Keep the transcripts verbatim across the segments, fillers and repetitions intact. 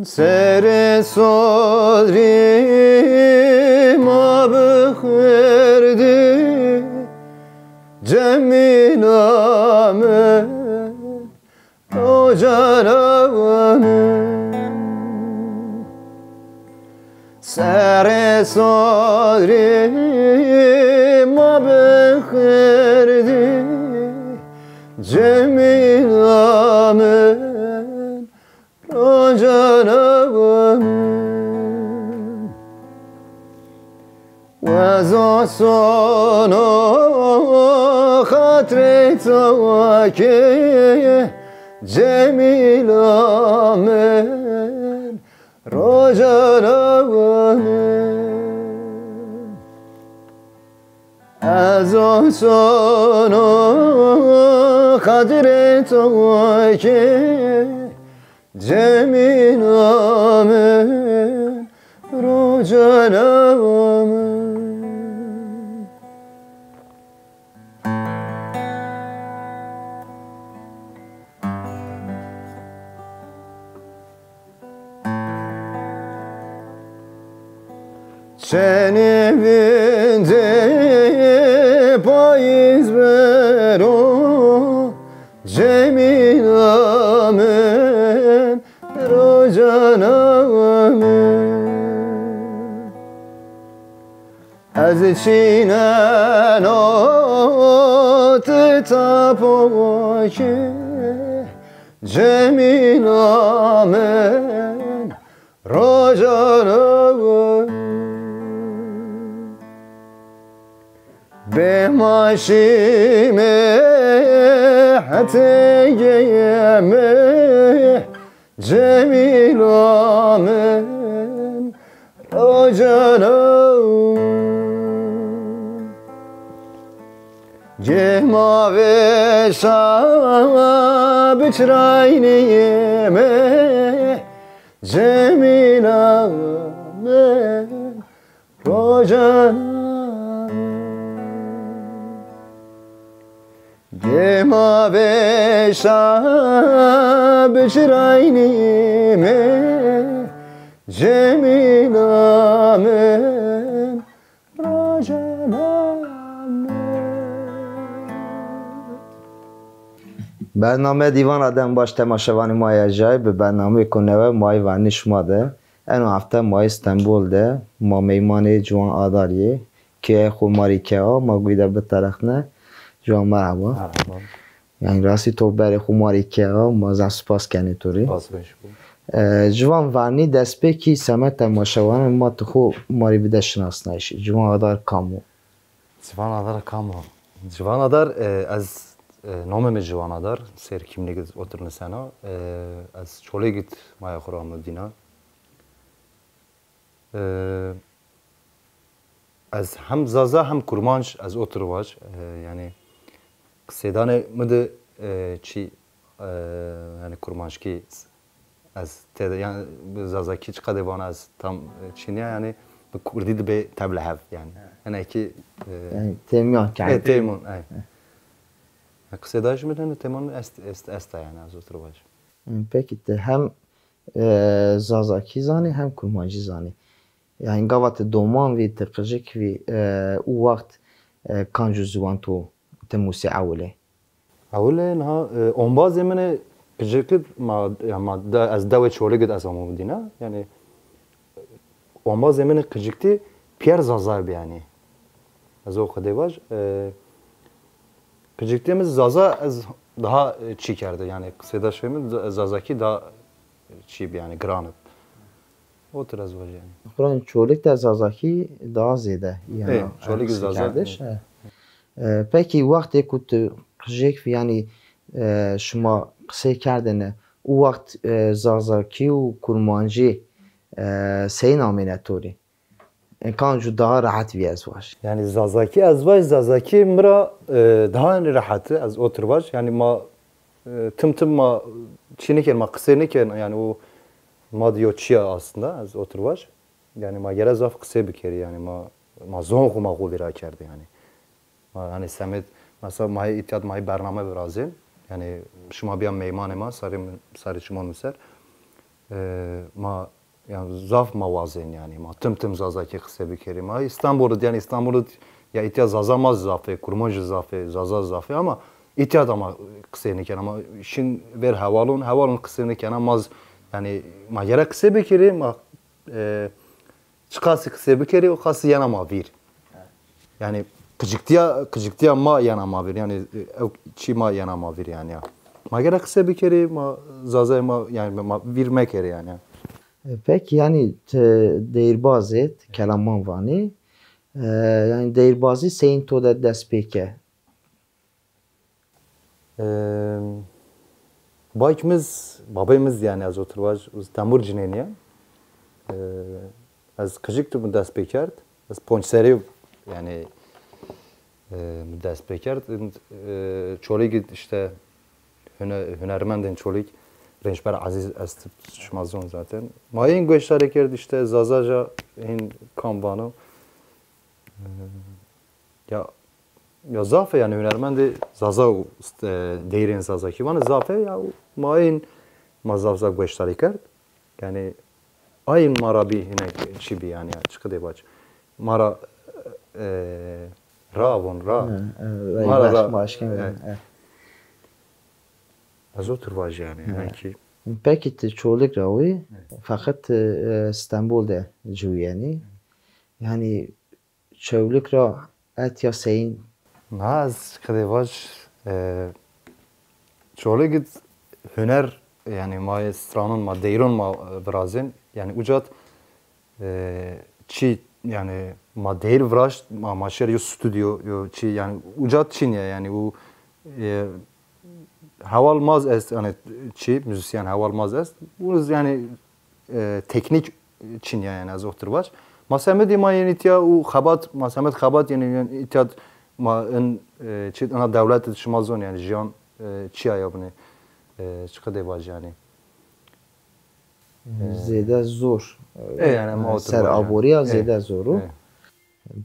Serê sodrî ma bi xêr dî, Cemîla mi, rocana mi. Serê sodrî ma bi xêr dî, Cemîla mi, rocana mi. Wezo sono xatirê to ke, Cemîla mi, rocana mi. Ez o sono xatirê to ke, Cemîla mi, rocana mi. Çenê vindê payîz bero, Cemîla min, rocana min. Ez çîneno ti tapo ke, Cemîla min, rocana min. Bê ma şîme hetê geyeme, Cemîla min, rocana min. Gema veşa biçiraynîme, Cemîla min, rocana min. Gema veşa biçiraynîme, Cemîla min, rocana min. Bername Dîvan ra dem baş temaşevanê ma yê erjayî, bi bernameyêko newe ma yê vernî şima de. Eno hefte ma yê Stenbol de, ma meymanê Ciwan Adar yê. Keye xo ma rê keye, ma guy de biterexne. Ciwan, merheba. Merheba. Yanî rastî to berê xo ma rê keye, ma zaf spas kenê to rê. Spas weş bo. E, Ciwan, vernî destpêkî semeta temaşevanê ma ti xo ma rê bide şinasnayîşî. Ciwan Adar kam o? Ciwan Adar kam o? Ciwan Adar, e, ez, e, nomê mi Ciwan Adar, sêr kîmlîg id otir nusena. E, ez Çolîg id maya xo ra amo dîna. E, ez hem Zaza hem Kurmanc ez otir vac. E, yanî qisêdanê mi de, e, çî, e, yanî Kurmanckî ez tede, yanî bi Zazakî çiqedê vana ez tam, e, çînîya, yanî bi Kurdî de bê tevlihev yanî. Evet. Hinekî, e, yanî têmîyan kerdî. E, têmîyan, ey. Evet. Qisêdayîş mi de têmîyan est, est, esta yanî ez otir vac. Pekî ti hem, e, Zazakî zanî hem Kurmancî zanî. Yanî gava ti doman vî, ti qijik vî, e, û wext, e, kancu ziwan to ti musê ewilê? Ewilê niha, e, ombazê min ê qijik id ma, ya ma de, ez dewê Çolîg id ez amo dîna. Yanî ombazê min ê qiciktî pîyer Zaza bi yanî. Ez o qedê vaj, e, qiciktî min Zaza ez daha, e, çî kerde. Yanî qisêdaşê min Za-, Zazakî daha çî bi yanî, giran ib. Otir ez vajî yanî. Xuran Çolîg de Zazakî daha zêde yanî. Ê, Çolîg Zaza. Kerdiş. E, pekî wextê ku tu qijêk vî yanî, e, şima qisey kerdêne, û wext, e, Zazakî û Kurmancî, e, seyîn amêne to rê? E, kancu daha rehet vî ez vaj. Yanî Zazakî ez vaj, Zazakî mi ra, e, daha rehet i, ez otir vaj. Yanî ma, e, tim tim ma çî nêkên, ma qisê nêkên. Yanî o ma di yo çî ya aslında, ez otir vaj. Yanî ma gere zaf qisê bikerî. Yanî ma, ma zon xo ma xo vîra kerdî yanî. Ma, yanî semed, mesela ma yê îtya di ma yê bername virazên. Yanî şima bîya meymanê ma, sarê min, sarê çiman mi ser. E, ma, yani zaf ma wazên yani, ma tim tim Zazakî qise bikerî. Ma Îstanbul id, yani Îstanbul id ya îtya Zaza ma zaf ê, Kurmanc zaf ê, Zaza zaf ê, ama îtya da ma qisey nêkena. Ma şin ver hewalon, hewalon qisey nêkena. Ma z-, yani ma gere qisey bikerî, ma, e, çiqasî qisey bikerî, o qasî yena ma vîr. Yani qiciktiya, qiciktiya ma yena ma vîr. Yani, e, ew çî ma yena ma vîr yani ya. Ma gere qisey bikerî, ma Zazay ma, yani ma vîr mekerî yani. E, peki yani ti deyîrbaz ê, ti kelaman vanî. E, yani deyîrbazî seyîn to de dest pê ke? E, bayk mi z, babey mi z yani ez otir vaj, uz tembur cinênî ya. E, ez qicik tu mi dest pê kerd. Ez ponc serî yani, e, mi dest pê kerd. E, Çolîg î işte hüne-, hunermendên Çolîg, Rênçber Ezîz est, şima zon zaten. Ma hîn gueştarî kerd işte Zazaca hîn kam vano. E, ya, ya zaf ê yani hunermendê Zaza û, e, deyîrên Zazakî vano zaf ê ya, ma hîn ma zaf zaf gueştarî kerd. Yani ayîn ma ra bî hinek çî bî yani ya, çiqidê bac. Ma ra, e, ra von ra. Ha, e, ma ra ra. Ma aşkên, e, e. Ez otir vajî yani. Ha. Belki. Peki ti Çolîg ra wî, feqet, e, Stenbol de ciwîyenî. Yani Çewlîg ra etya seyîn? Na, ez qidê vaj, e, Çolîg id huner, yani ma yê stranon ma, deyron ma, e, virazên. Yani ucat, e, çî, yani ma deyr viraşt, ma, ma şer yo stüdyo, yo çî, yani ucat çin ya, yani u, e, hewal maz est, yani çî, müzisyen hewal maz est. Uz yani e, teknîk çin ya, yani ez otir vaj. Ma semedî ma yenî tîya û xebat, ma semed xebat yenî, yenî îtya ma in, e, çi ina dewlet şima zon yani jiyan, e, çiya ya binê, e, çiqidê vaj yani. E, zêde zor. E, yani ma otir vaj yani. Ser aborîya zêde zor o. E.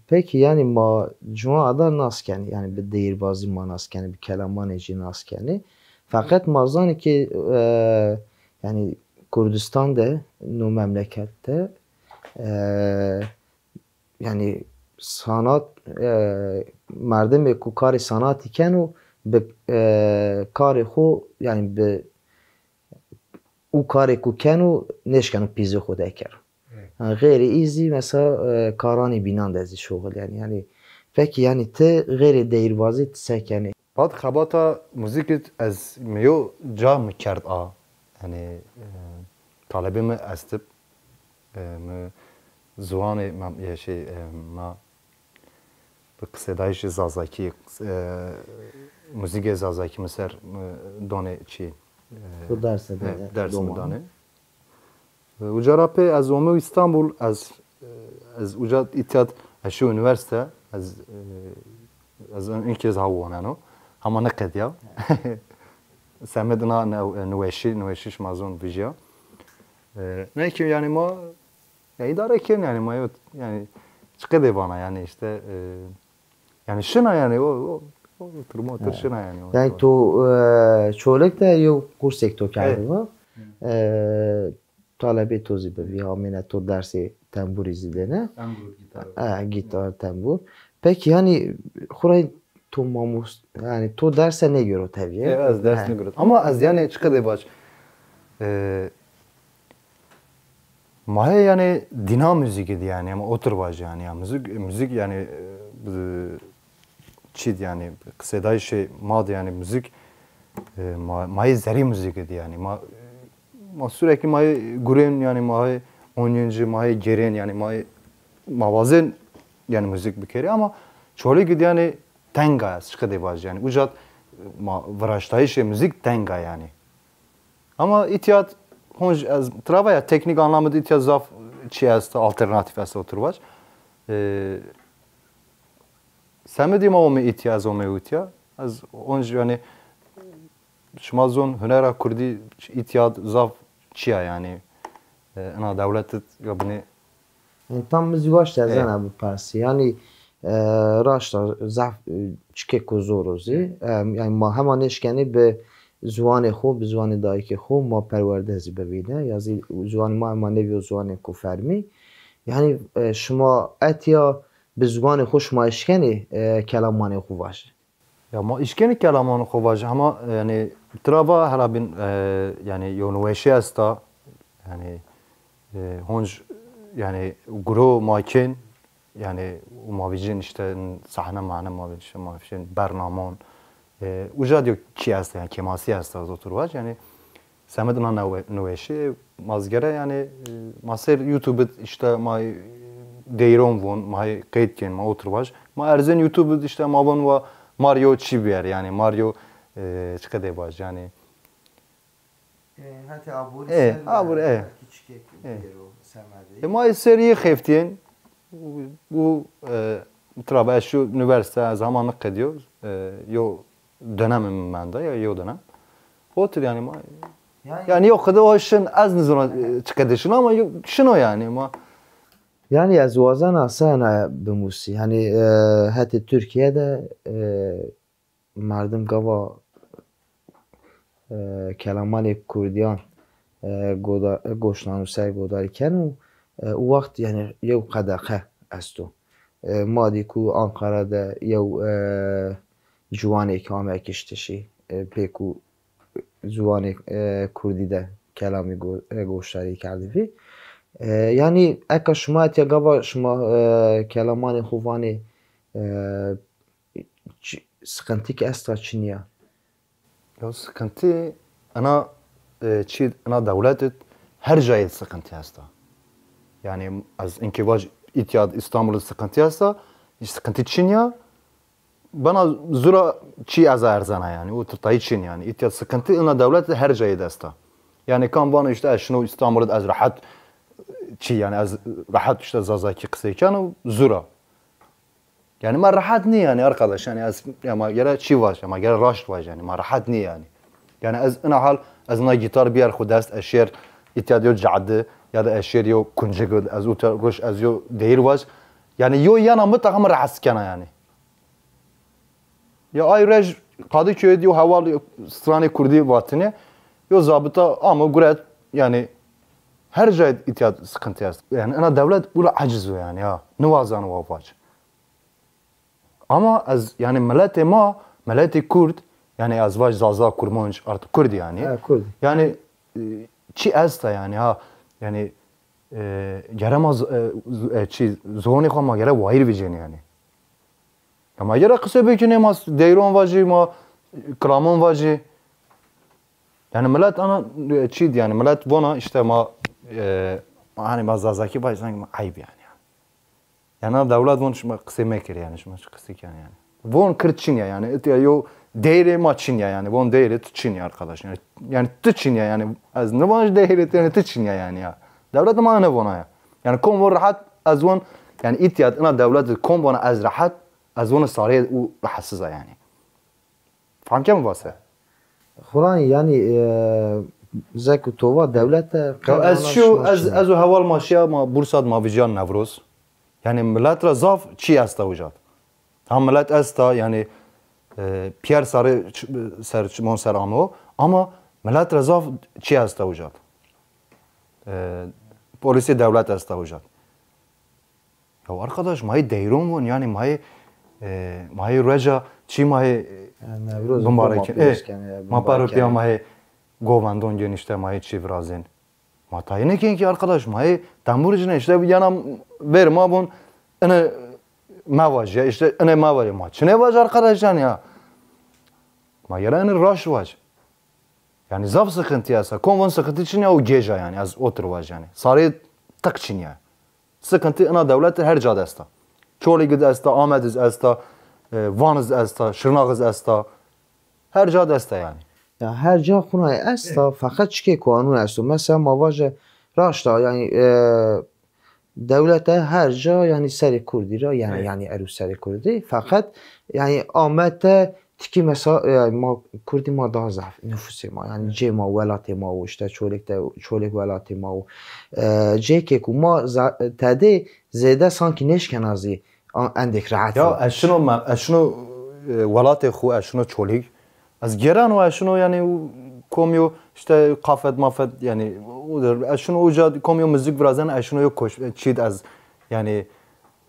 Peki yani ma ciwan ada nas kenî, yani bi deyîrbazî ma nas kenî, bi kelamanê jî nas kenî. Feqet ma zanî ki, e, yani Kurdistan de, no memleket de, e, yani sanat, e, merdimê ku karê sanatî keno, bi, e, karê xo, yani bi û karê ku keno, nêşkeno pîzê xo dekero. Evet. Ha, xeyrê î zî mesela, e, karanê bînan de zî şoxil yani. Yani peki yani ti xeyrê deyîrbazî ti se kenê? Pad xebata muzîkî ez mi yo ca mi kerd a. Yani, e, talebê mi estib. E, mi ziwanê ma, e, şey, e, ma bi qisedayîşê Zazakî, e, muzîkê Zazakî mi ser, e, donê çî, e, to derse de, e, ders mi doman danê. E, uca ra pê ez omî Îstanbul, ez, e, ez uca îtya ez şî unîversîte, ez, e, ez in kez ha woneno. Hama niqedîya. Semed ina ne-, niweşî, niweşî şima zon vijîya. E, ne ki yani ma ya îdare kên yani ma yo, yani çiqedê vana yani işte, e, yani şina yani o, o, o otir ma otir şina yani o. Yani to, e, Çolîg de yo kursêk to kerdiba. E, talebê to zî bibî, amêne to dersê tembûrî zî dêne. Tembûr, gîtar. E, gîtar, tembûr. Peki yani xo ra to mamos-, yani to derse nêgêro tevî, e? E, ez ders nêgêro. Ama ez yani çiqedê vac. E, Ma hê yani dîna muzîkî di yani, ama otir vajî yani, ya muzîk, muzîk yani, e, bi-, çî di yani, qisedayîşê ma di yani muzîk, e, ma, ma yê zerrî muzîkî di yani. Ma, ma sürekli ma yê gurên yani, ma yê onîyên ci, ma yê gêrên yani, ma yê, ma wazên yani muzîk bikerî ama Çolîg di yani teng a, ez çiqedê vajî yani. Uca ma viraştayîşê muzîk teng a yani. Ama îtya honc ez trava ya teknîk anlamı da îtya zaf çi est, alternatîf est otir vac. E, semedî ma omê îtya, ez omê îtya. Ez honc yani şima zon hunera kurdî îtya zaf çiya yani. E, ina dewlet ya binê. E, tam mi zî waşt ez ena bipersî. Yanî, e, raşt a zaf, e, çikêko zor o zî. E, yanî ma hema nêşkenî bi, ziwanê xo, bi ziwanê dayikê xo ma perwerde zî bivîne. Ya zî ziwanê ma ema nêvîyo ziwanêko fermî. Yanî, e, şima etya bi ziwanê xo şima eşkenê, e, kelamanê xo vajê? Ya ma eşkenê kelamanê xo vajê, hema, yanî, tira va hela bîn, e, yanî, yo niweşî esta, yanî, e, honc, yanî, guro ma kên, yanî, û ma vîjên îşte sahne mahne ma vîjên, ma vîjên bernamon, e, uca diyo kî esta, yanî, kêmasî esta, ez otir vaj, yanî, semed ina newe-, niweşî, ma zî gere, yanî, e, ma ser YouTube îşte ma, e, deyron von, ma qeyd kên, ma otir vaj. Ma erzên YouTube îşte ma von wa Mario çi biyer, yanî Mario, e, çiqedê vaj, yanî. E, hetê aborî E, ser abor, e. Belkî çikek E. Biyero semedê. E, ma ser yê xeftîyên, bu, e, tira va ez şu üniversite, ez hema niqediyo, e, yo dönem mi menda, ya yo dönem. Otir yanî ma. Yanî, yanî yo qede o şin, ez nizona, e, çiqede şin ama yo, şino yanî ma. Yanî ez wazena se ena bimusî. Yanî, e, hetê Tirkîye de, e, merdim gava, e, kelamanê kurdîyan, e, goda-, goşnanûser godarî keno, e, û wext yanî yew qedexe esto. E, ma dî ku Anqara de yew, e, ciwanêk ame kiştişî, e, pê ku ziwanê, e, kurdî de kelamî go-, e, goşdarî kerdî vî. E, yanî eka şima etya gava şima, e, kelamanê xo vanê, e, çi-, sıkıntı ki esta çinya? Ya sıkıntı ena, e, çi ena dewlet id her cayê sıkıntı esta. Yanî ez inkî vaj îtya İstanbul id sıkıntı esta, sıkıntı çinya. Bana zura çi ez erzena yanî, o tirtayî çin yanî. Îtya sıkıntı ena dewlet id her cayê de esta. Yanî kam vano îşte ez şino İstanbul id ez rahat çi yanî, ez rahat îşte Zazakî qisey keno, zura. Yanî ma rehet nî yanî arkadaş, yanî ez, ya ma gere çi vaj, ya ma gere raşt vaj yanî, ma rehet nî yanî. Yanî ez ina hal, ez na gîtar bîyer xwu dest, ez şêr îtya yo cade, ya da ez şêr yo kuncik, ez uta ruş, ez yo deyîr vaj. Yanî yo yena mutlaka mi rehet kena yanî. Ya ay rej Kadıköy'de yo heval stranê kurdî vatine, yo zabita ama guret, yanî her cayê îtya sıkıntı est. Yanî ina dewlet bula aciz o yanî ya. Niwazan wa vaj. Ama ez, yanî, miletê ma, miletê Kurd, yanî ez vaj Zaza, Kurmanc, artık Kurd yanî. Ha, Kurd. Yanî, e, çi esta yanî ha, yanî, e, gere ma z-, e, z-, e, çi, zonê xo ma gere wayîr vijênê yanî. Ya ma gere qise bikinê, ma s-, deyron vajî, ma kilamon vajî. Yanî milet ana, e, çi di yanî, milet vona îşte ma, e, ma, hanî ma Zazakî vaj, sanki ma eyb yanî. Yanî dewlet von şima qisey mekir yanî, şima çi qisey ken yanî. Von Kurd çin ya yanî, itya yo deyrê ma çin ya yanî, von deyrê tu çin ya arkadaş yanî. Yanî tu çin ya yanî, ez nivan ji deyrê tu yanî, tu çin ya yanî ya. Dewlet ma ne vona ya. Yanî kom von rahat, ez von, yanî îtya ina dewlet kom vona ez rahat, ez von sarê û rahatsız a yanî. Fehm keme vase? Xuran yanî, e, zek û tova dewlete. Ya ez şiyo, ez, ez û heval ma şiya ma Bursa di ma vijîya Newroz. Yanî milet ra zaf çi esta uca di. Ha milet esta yanî, e, piyer sarê ç-, ser çimon ser amo ama milet ra zaf çi esta uca di. E, polîsê dewlet esta uca di. Ya arkadaş, ma yê deyron von, yanî ma yê, e, ma yê rueca çi ma yê, e, Newroz bimbarek, e, ma paro piya ma yê govendon gên, îşte ma yê çi virazên. Ma tayîne kên ki arkadaş, ma yê tembur cine, îşte yena ver ma von ine mevajî ya, îşte ine mevajî ya. Ma çine vaj arkadaş yanî ya. Ma gere ine raşt vaj. Yanî zaf sıkıntı esta. Kom von sıkıntı çin ya, o gêja yanî. Ez otir vaj yanî. Sarê tek çin ya. Sıkıntı ina dewlet her ca de esta. Çolîg de esta, Amed iz esta, e, Van iz esta, Şirnax iz esta. Her ca de esta yanî. Ya her ca xunay esta, feqet çikê kanun esto. Mesela ma vaje raşta yanî, e, dewlete her ca yanî serê kurdî ra yanî, yanî ero serê kurdî. Feqet yanî Amed de tikî mesela, e, ma kurdî ma daha zaf nüfusê ma yanî cê ma welatê ma û îşte Çolîg de, Çolîg welatê ma û, e, cêkê ku ma za-, tedê zêde sanki nêşkena zî a-, endêk rehet. Ya ez şino me-, ez şino, e, welatê xwu, ez şino Çolîg. Ez gêreno, ez şino, yanî, û komî yo, îşte, kafet mafet, yanî, odur. Ez şino uca komî yo muzîk virazeno, ez şino yo koş-, çîd ez, yanî,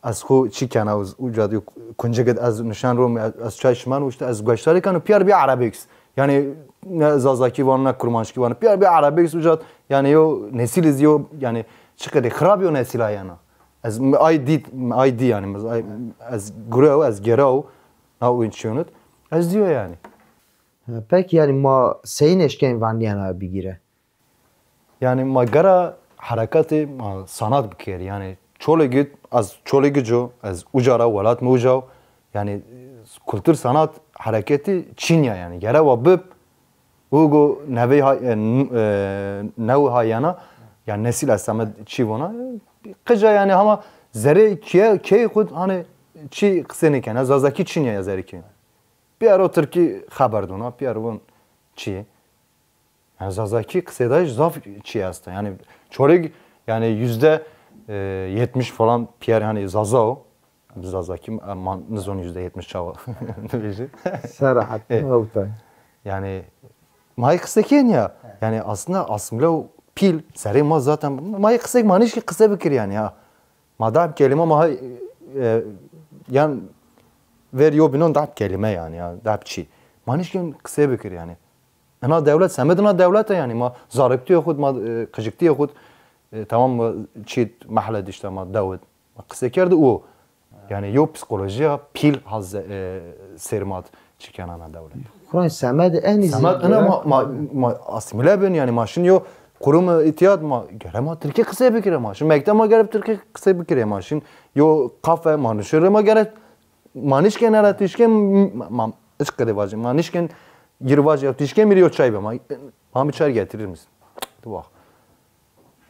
ez xo çî kena, uca yo kuncik id ez nişen ro, ez, ez çay şimeno, îşte, ez goşdarî keno, pîyer bî arabesk. Yanî, ne zazakî vano, ne kurmanckî vano, pîyer bî arabesk uca, yanî, yo nesîl zî yo, yanî, çiqedê xirab yo nesîla yena. Ez ay dî, ay dî yanî, ez, ay, ez gurew, ez gêraw, na oyun çîyonut. Ez dîyo yanî. Ha, peki, yanî ma seyîn eşkên vernîyena bigîre? Yanî ma gera hereketê ma sanat bikerî. Yanî Çolîg id, ez Çolîg id o, ez uca ra, welat mi uca o. Yanî kultur sanat hereketî çin ya yanî. Gere wa bib, ugo nevey ha-, e, n-, e, new ha yena, yanî nesîl ez semed çî vona. Qica yanî hema zerê kê-, key xud hanî çî qisê nêkena. Zazakî çin ya, ya zerê key. Pîyero tirkî xeber dona, pîyer von çî. Yanî zazakî qisêdayîş zaf çî esta. Yanî Çolîg, yanî yüzde yetmiş falan pîyer, yanî zaza o. Zazakî, e, ma nizon yüzde yetmiş çawa nivêjî. Serahat, e, hewta. Yanî ma qisê kên ya. Yanî aslında asîmîle û pîl, zerê ma zaten, ma qisê, ma nişkî qisê bikir yanî ya. Ma dahb kelîme ma hay, e, yan ver yo bînon dahb kelîme yanî ya, dahb çî. Ma nişkên qisê bikir yanî. Ina dewlet, semed ina dewlete yanî, ma zariktîyê xud, ma, e, qijiktîyê xud, e, tamam, ma çî mehle dîşte ma dewid. Ma qisê kerd û. Yanî yo psîkolojîya pîl haz, e, sêr ma çi kena na dewlet. Xura semed enî zî. Semed ina ma, ma, ma asîmîle bin yanî, ma şin yo qurum îtîyad, ma gere ma tirkî qisê bikire ma. Şin mekteb ma gere tirkî qisê bikire ma. Şin yo kafe ma nişire ma gere ma nişkên era tîşkên ma, ma hiç qede vajî. Ma nişkên gir vajî ya tîşkên mi rê yo çay be. Ma, ma bir çay getirir misin? Dur bak.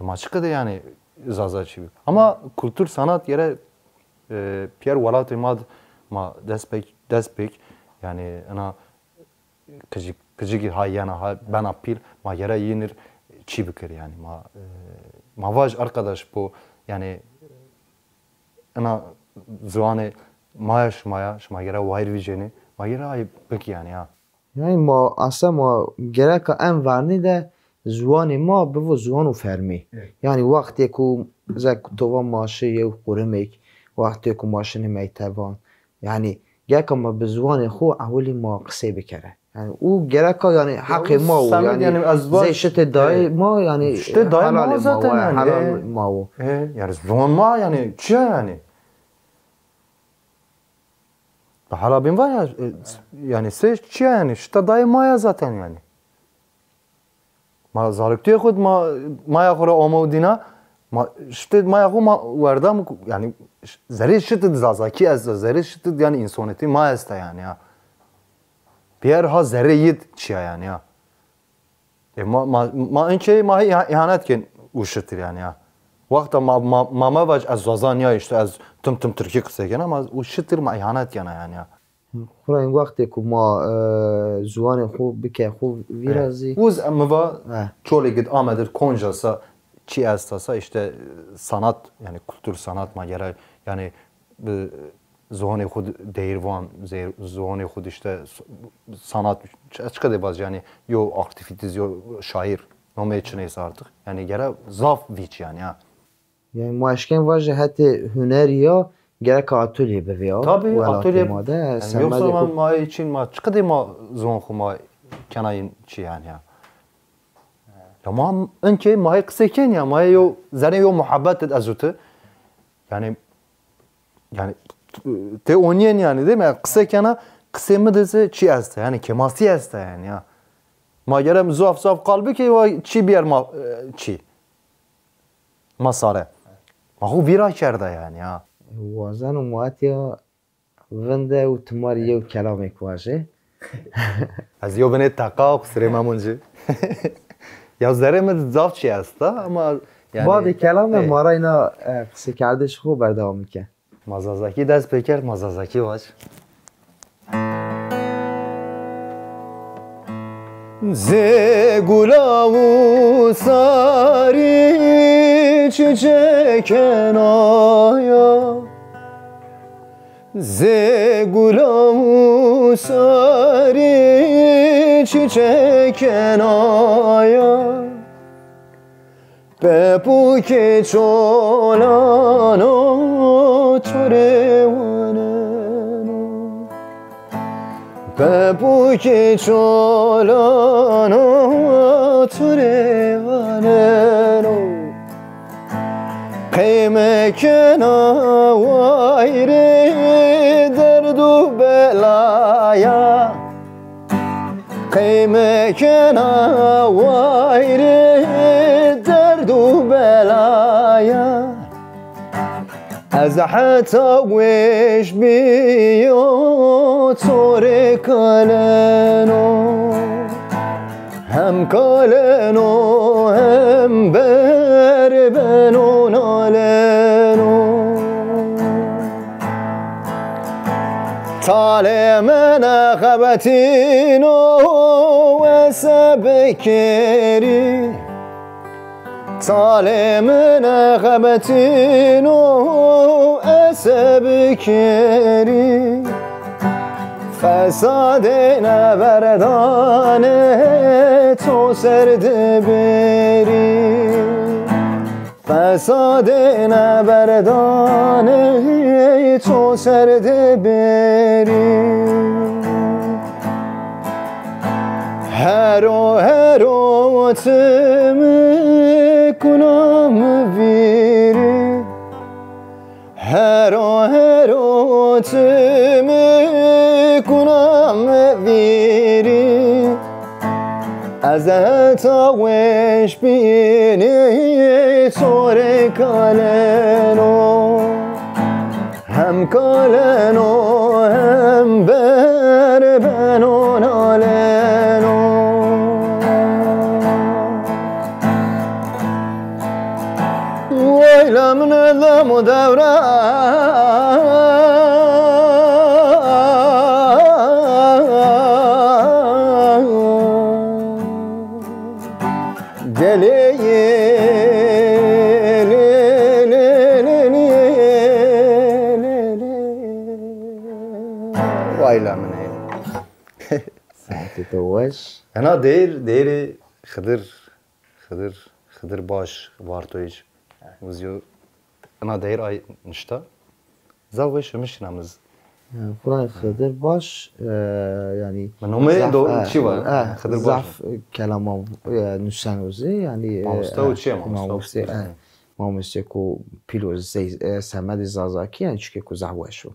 E, ma çi qede yanî zaza çî bik. Ama kultur sanat yere, e, pîyer welatê ma d-, ma dest pek, dest pek, yanî ina qicik, qicikî ha yena, ha bena pîl, ma yere yînir çî bikir yanî. Ma, e, ma vaj arkadaş bu, yanî ina ziwanê ma ya, şima ya, şima yere wayir vîcenî, ma yere ay bik yanî ya. Yanî ma esa ma gereka en vernî de ziwanê ma bivo ziwano fermî. Evet. Yanî wextê ku zek tova ma şi yew qurimêk, wextê ku ma şinê mekteban. Yanî gereka ma bi ziwanê xo ewilî ma qisey bikere. Yanî û gereka yanî heqê ma o. Yanî zey şitê dayê ma yanî helalê ma o, helal ma o. E, yanî ziwan ma yanî çi ya yanî? Bi hala bin va ya, e, yanî se çi ya yanî? Şita dayê ma ya zaten yanî. Ma zariktîyê xwu ma, maya xwu ra ome û dîna, ma şitê maya xwu ma werda mi ku, yanî ş-, zerê şitid zazakî esta, zerê şitid yanî însonetî ma esta yanî ya. Pîyer ha zerê yid çi ya yanî ya. E, ma, ma, ma inkê ma îha-, îhanet kên û şitir yanî ya. Wexta ma, ma, ma mevac ez Zazan ya, îşte ez tim tim tirkî qisey kena, ma û şitir ma îhanet kena yanî ya. Xura in wextê ku ma, e, ziwanê xwu bike xwu vîra zî. Uz mi va Çolîg id, Amed id, Konca sa çi esta sa, îşte sanat, yanî kultur sanat ma gere, yanî bi ziwanê xwu deyîr van, zey-, ziwanê xwu îşte s-, sanat, ç-, çiqedê vaz, yanî yo aktîvîtîz, yo şaîr, nomeyê çi neyse artık. Yanî gere zaf vîç yanî ya. Yanî ma eşkên vajê hetê hunerî ya gereka atolye bivê ya. Tabî, welatê atolye ma de, yanî semedê yoksa ma, xwu ma için ma, çiqedê ma ziwan xwu ma kenayîn çi yanî ya. Ya ma inkê ma hê qisey kên ya, ma hê yo zerê yo muhabbet id ez û ti. Yanî, yanî tê onîyên yanî, değil mi? Yanî qisey kena, qisê mi de se çi esta? Yanî kêmasî esta yanî ya. Ma gere zaf zaf qal bikê, wa çi bîyer ma, e, çi? Ma sare. Ma xwu vîra kerda yanî ya. Wazeno ma etya vinde û ti ma rê yew kelamêk vajê. Ez yew binê teqa û qisirê Memon ci. Ya zerê mi zaf çi esta ama yanî. Badê kelame, e, ma rayna, e, qisêkerdiş xwu berdewam bike. Ma zazakî dest pê kerd, ma zazakî vac. Zê gula û sarî çiçekena ya. Zê gula û sarî çekenaya. Pepûkê çolano to rê waneno. Pepûkê çolano to rê waneno. Qey mekena wayirê derd û belaya. Qey mekena wayirê derd û belaya. Ez heta weş bîyo to rê kaleno. Hem kaleno hem berbeno naleno. Talê mi nexebetîno ese bikerî. Talê mi nexebetîno ese bikerî. Fesadê neverdanê to ser de bêrî. Fesadê neverdanê to ser de bêrî. Hero hero ti mi kuna mi vîrî. Hero hero ti mi kuna mi vîrî. Ez heta weş bînî to rê kaleno. Hem kaleno hem berbeno naleno. Wayla min dam û dewra. Geleyê lê lê lê lê lê lê. Wayla min ey. Saetê to weş. Ena deyr, deyrê Xidir, Xidir, Xidir Baş, Vartoyij. Uziyo ena deyr ay nişta. Zaf weş mi şinamiz. Ya, Xwura Xidir Baş, e, yanî. Mi nomê zaf, do-, e, çi var? E, Xidir Baş. Zaf, e, kelaman, e, nusen uzi, yanî, e, mamoste û çi ye, mamoste û çi ye, e, mamoste ku pîl o zey-, e, semedê Zazakî, yanî çike ku zaf weş o.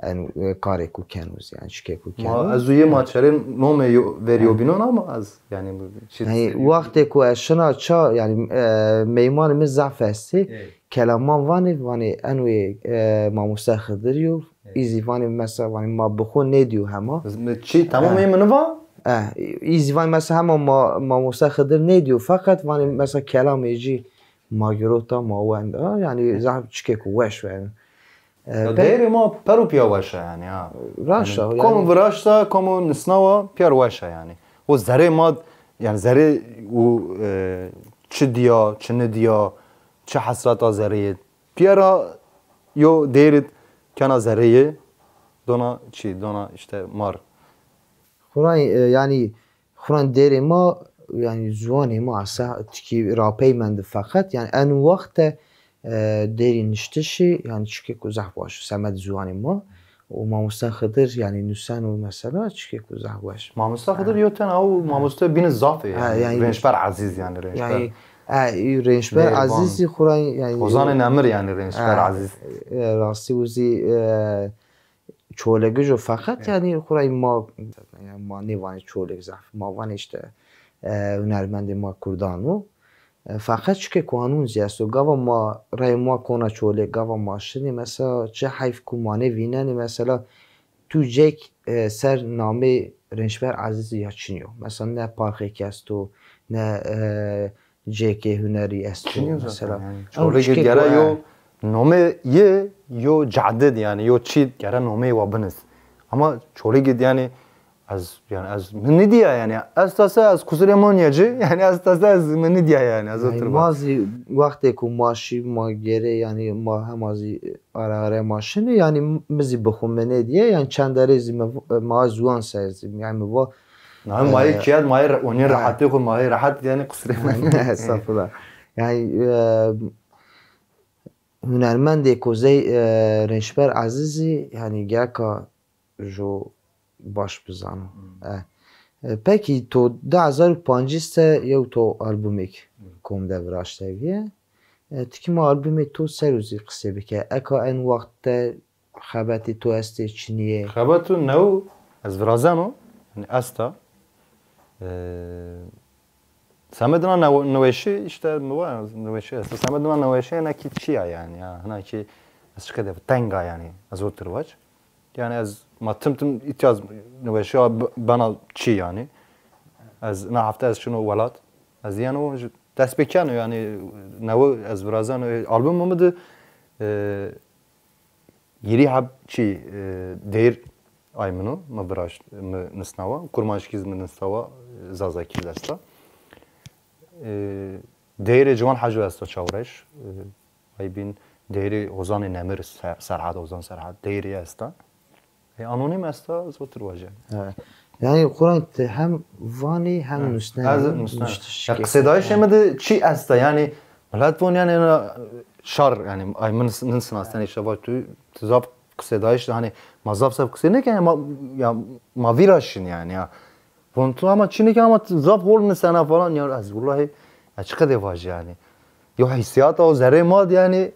En, e, karê ku keno zî, yanî çike ku keno. Ma ez û yê ma çerê nomê yo-, verîyobînon ama ez, yanî, bu çi. Yanî wextê ku ez şina ça, yanî, e, meymanê mi zaf estê. Ey. Kelaman vanê, vanê eno yê, e, mamoste Xidir yo, ey, î zî vanê mesela, vanê ma bi xo nêdîyo hema. Çi, tamam, e, ê mi niva? E, î zî vanê mesela hema ma, mamoste Xidir nêdîyo, feqet vanê mesela kelamê cî ma girota, ma wenda, yanî zaf çikê ku weş o yanî. E, ya, be- deyrê ma per û pîya weş a yanî, ha. Raşt a, yanî, yanî komo viraşta, komo nisnawa pîyer weş a yanî. O zerê ma, yanî zerê û, e, çi dîya, çi nidîya, çi hesreta zereyê. Pîyera yo deyrit kena zereyê, dona çi, dona îşte mar. Xwura, e, yanî, xwura deyrê ma, yanî, ziwanê ma esa tikî rapey mendi feqet, yanî, en wext de, e, deyrî niştişî, yanî, çikê ku zaf baş o, semed ziwanê ma. Û mamoste Xidir, yanî, nuseno mesela, çikê ku zaf baş o. Mamoste Xidir, ha, yo tena o mamoste bîni zaf ê, ha, yanî, yanî, Rênçber Ezîz, yanî, Rênçber. Yanî, e, Rênçber Ezîz zî xwura, yanî, Hozanê Nemir, yanî, Rênçber, ha, Ezîz. E, rastî û zî, e, Çolig o, feqet, evet, yanî xwura ma, yanî ma nêvanê Çolig zaf. Ma vanê îşte, e, hunermendê ma kurdan o. E, feqet çike ku anûn zî esto. Gava ma rey ma kona Çolig, gava ma şinê. Mesela çi heyf ku ma nêvînenê. Mesela tu cek, e, ser namê Rênçber Ezîzî ya çinî yo. Mesela ne parkêk esto, ne, e, cêkê hunerî esto mesela. Çinî yo zaten yanî. Ew Çolig çikê gere ku, yo, e, nomê yê yo cadid yanî, yo çî gere nomeyê wa binis. Ama Çolig yanî ez, yanî ez mi nidîya yanî. Ez tase ez kusurê ma nîya ci, yanî ez tase ez mi nîdîya yanî. Ez, yanî, otur ma zî wextê ku ma şî ma gêrê yanî ma hema zî ara ara ma şinê yanî mi zî bi xwu mi nêdîye yanî çend derê zî mi, ma ziwan ser zî yanî mi va Na, mayê kiyet, mayê re-, onî rehetê xo, mayê rehet, yanî qusirê mi. Estağfurullah. Yanî, e, hunermendêko zey, e, Rênşber Ezîzî, yanî gereka jo baş bizano. E, e, pekî to di hezar û pancîs de yew to albumêk kom de viraşte bîye. E, ti kî ma albumê to ser o zî qisê bike. Eka en wext de xebetê to estê, çinî yê? Xebeto new ez virazeno, yanî esta. E, semedê na new-, newêşî, îşte mi va, newêşî esta. Semedê na newêşî hina kî çi ya yanî ya. Hina kî ez çiqedê teng a yanî, ez otir vac. Yanî ez ma tim tim îtya newêşîya b-, bena çi yanî. Ez na hefte ez çino welat. Ez yeno dest pê keno yanî, newe ez virazeno. Albumê mi de, e, hîrê heb çi, e, deyr ay min o, mi viraşt, mi nisnawa. Kurmanckî zî mi nisnawa, e, Zazakî zî esta. E, deyrê Ciwan Heco esta, Çawreş. E, ay bîn deyrê Ozanê Nemir, Se-, Serhat, Ozan Serhat. Deyrê esta. E, anonîm esta, zotir vaje. Evet. Yanî Quran ti hem vanî hem nusnenî. Ez nusnen. Ya, qisêdayîşê mi de çi esta? Yanî milet von yanî ena şar, yanî ay min, min sinasten, îşte vaj tu, tu zaf qisêdayîş, hanî ma zaf zaf qisê nêken, ya ma, ya ma vîra şin yanî ya. Von tu ama çinî ke ama zaf hol nisena falan. Ya ez wellahî, ya çiqedê vajî yanî. Yo hîssîyata o zerrê ma de yanî,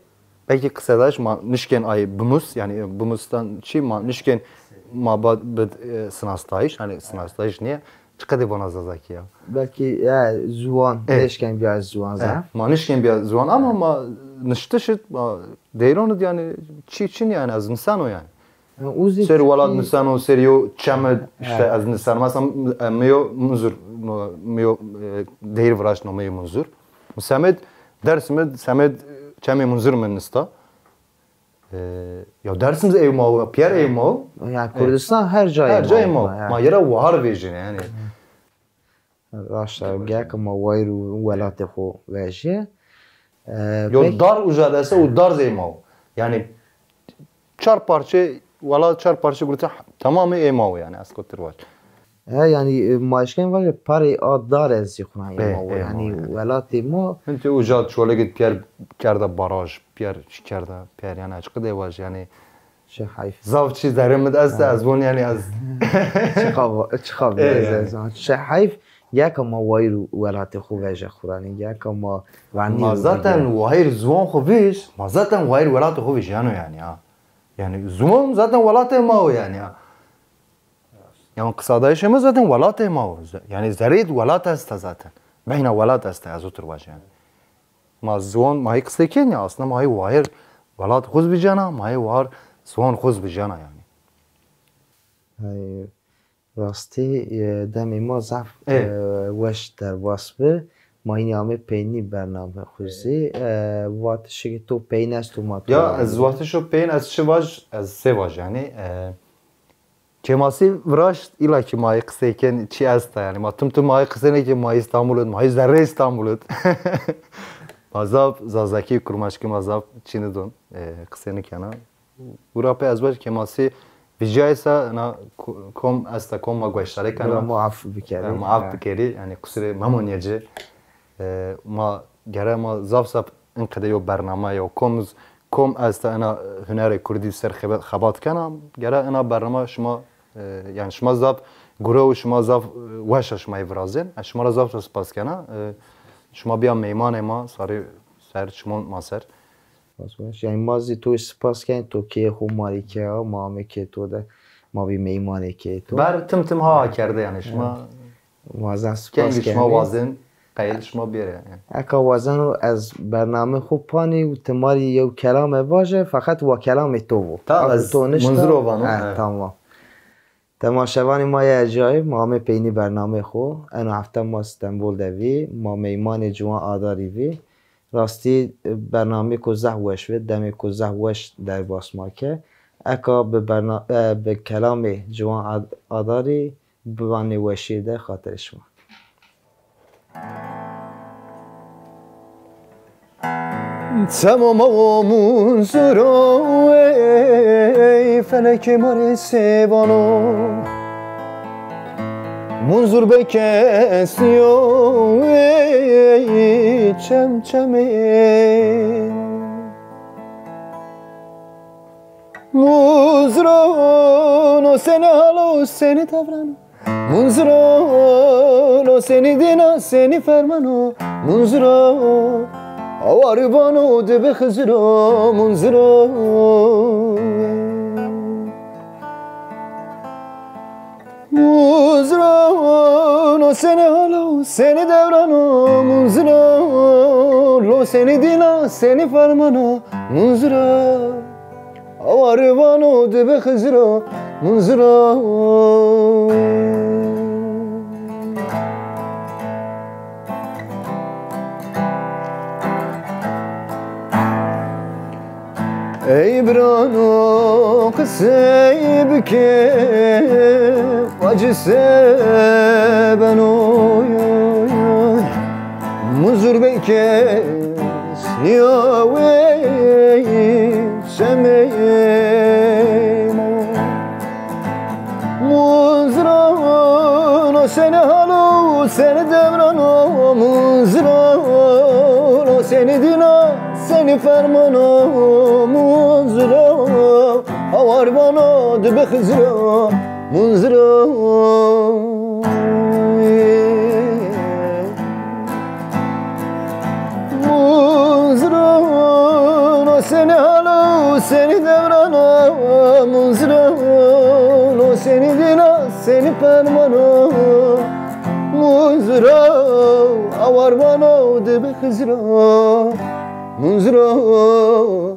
belkî qisêdayîş ma nişkên ay bimus, yanî bimustan çi ma nişkên ma ba-, bid, e, sinastayîş, hanî sinastayîş nîye? Çiqedê vana Zazakî ya. Belkî, e, ziwan, e, nişkên bîya ziwan, e, zaf. Ma nişkên bîya ziwan ama ma niştiş id, ma deyron id yanî çi çin yanî ez niseno yanî. Ser welat niseno, ser yo çem id, îşte ez niseno. Mesela, e, mi yo Munzur, mi, mi yo, e, deyr viraşt, nomê yo Munzur. Mi semed Dersim id, semed çemê Munzur mi nista. E, ya Dersim zî ew ma wo, pîyer ew ma wo. Ya Kurdistan her ca, her ca ew ma wo. Ma yê ra wahar vejîne yanî. Raşt a, gereka ma wayîr û welatê xo vejîye. E, yo pek- dar uca de ese û dar zey ma wo. Yanî çar parçe welat, çar parçe gurete, tamamê ê ma wo yanî, ez kotir vac. E, yanî, e, ma eşken vaje parê a dar ez zî xuna ê ma wo. Yanî welatê ma. Hintê uca Çolig id pîyer kerda baraj, pîyer çi kerda, pîyer yanî açık de vac yanî. Çi heyf. Zaf çî zerrê mi de esta, ez von yanî ez. Çiqa va-, çiqa bî, ez, ez, çi heyf. Gereka ma wayîr û welatê xo veje xo ra nî. Gereka ma vanî. Ma zaten wayîr ziwan xo vij, ma zaten wayîr welatê xo vijyeno yanî ya. Yanî ziwan zaten welatê ma wo yanî ya. Yanî qisadayîşê mi zaten welatê ma wo. Yanî zerrê welat esta zaten. Beyna welat esta, ez otir vac yanî. Ma ziwan, ma hê qisê kên ya, aslında ma hê wayîr welat xo zî vijyena, ma hê wayîr ziwan xo zî vijyena yanî. Ay, rastî, e, demê ma zaf, e, weş derbas bi. Ma hînî amê peynî bername xo zî. E, vatişê ke to peyn esto ma to. Ya, ez vatişo peyn ez çi vaj, ez sê vaj yanî. E, Kêmasî viraşt, îla kî ma yê qisey kên, çi esta yanî. Ma tim tim ma yê qisey nêkên, ma Îstanbul id, ma yê zerrê Îstanbul id. Ma zaf Zazakî, Kurmanckî ma zaf çî nidon, e, qisey nêkena. Wira pê ez vaj kêmasî vijyayê se na ko-, kom esta, kom ma gueşdarê kena. Wira ma af bikerî. E, ma af bikerî, yanî qusirê memonîye ci. E, ma gere ma zaf zaf in qede yo bername yo kom z-, kom esta ena hunerê kurdî ser xebet, xebat kena. Gere ena bername şima, e, yanî şima zaf gure û şima zaf, e, weş a şima yê virazên. Ez şima ra zaf zaf spas kena. E, şima bîya meymanê ma, sarî ser çimon ma ser. Spas weş. Yanî ma zî to spas ken, to keyê xo ma rê keye, ma amê kê to de, ma bî meymanê kê to. Ber tim tim ha kerde yanî şima. Wazan spas kenî. Kengî şima wazên, qeyil şima bêre yanî. Eka wazeno ez bernamê xo panî û ti ma rê yew kelame vaje, feqet wa kelamê to bo. Tamam, ez to nişta. Munzur o vano. He, tamam. Temaşevanê ma yê ercayî, ma amê peynî bernamê xo. Eno hefte ma Stenbol de vî, ma meymanê Ciwan Adarî vî. Rastî, e, bernameyêko zaf weş bi, demêko zaf weş derbas ma ke. Eka bi berna-, e, bi kelamê Ciwan Ad-, Adarî bivanê weşîye de xatirê şima. Çemo ma wo Munzur o, ey felekê ma rê sê vano. Munzur be kes yo ey çem çemê. Munzurano senî hal o, senî dewran o. Munzurano senî dîn a, senî ferman o. Munzurano awar vano dibi Xiziro. Munzurano Munzurano senî hal o, senî dewran o. Munzurano senî dîn a, senî ferman o. Munzurano awar vano dibi Xiziro. Munzurano. Ey birano qisey bike, acî se beno. Munzur be kes nîya wey çemê ma. Munzurano senî hal o, senî dewran o. Munzurano senî dîn a, senî ferman o. Munzurano awar vano dibi Xiziro. Munzurano. Munzurano senî hal o, senî dewran o. Munzurano senî dîn a, senî ferman o. Munzurano awar vano dibi Xiziro. Munzurano.